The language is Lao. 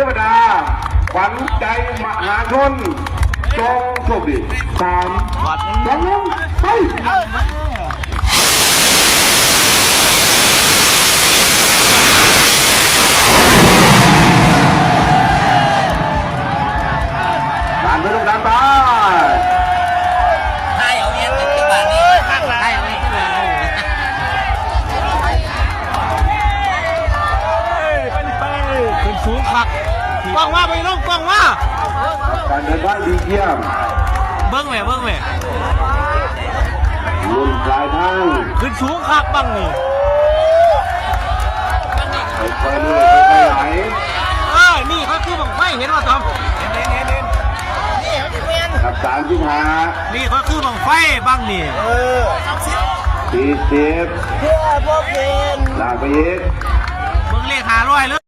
ເທວະດາ ຂວັນໃຈມະຫາຊົນ ຈົ່ງໂຊກດີ ສາມ ສອງ ໜຶ່ງ ໄປ! ດັນໄປລູກ ດັນໄປ! ໄດ້ເອົາເງິນຈັກບາດນີ້ ໄດ້ເອົາເງິນຈັກບາດນີ້ ຂຶ້ນສູງຄັກ ກ້ອງມາ ໄປລົງ ກ້ອງມາ ການເດີນທາງດີຢ້ຽມ ເບິ່ງແມ່ ເບິ່ງແມ່ ລຸ້ນປາຍທາງ ຂຶ້ນສູງຄັກບັ້ງນີ້ ຄ່ອຍໆເລື່ອຍ ຄ່ອຍໆໄຫຼ ເອີ ນີ້ກໍຄືບັ້ງໄຟ ເຫັນບໍ່ຕອມ ເຫັນ ເຫັນ ເຫັນ ເຫັນ ນັບ ສາມສິບຫ້າ ນີ້ກໍຄືບັ້ງໄຟບັ້ງນີ້ ເອີ ສີ່ສິບ ເພື່ອພວກເພິ່ນ ລາກໄປອີກ ເບິ່ງເລກຫ້າຮ້ອຍເລີຍ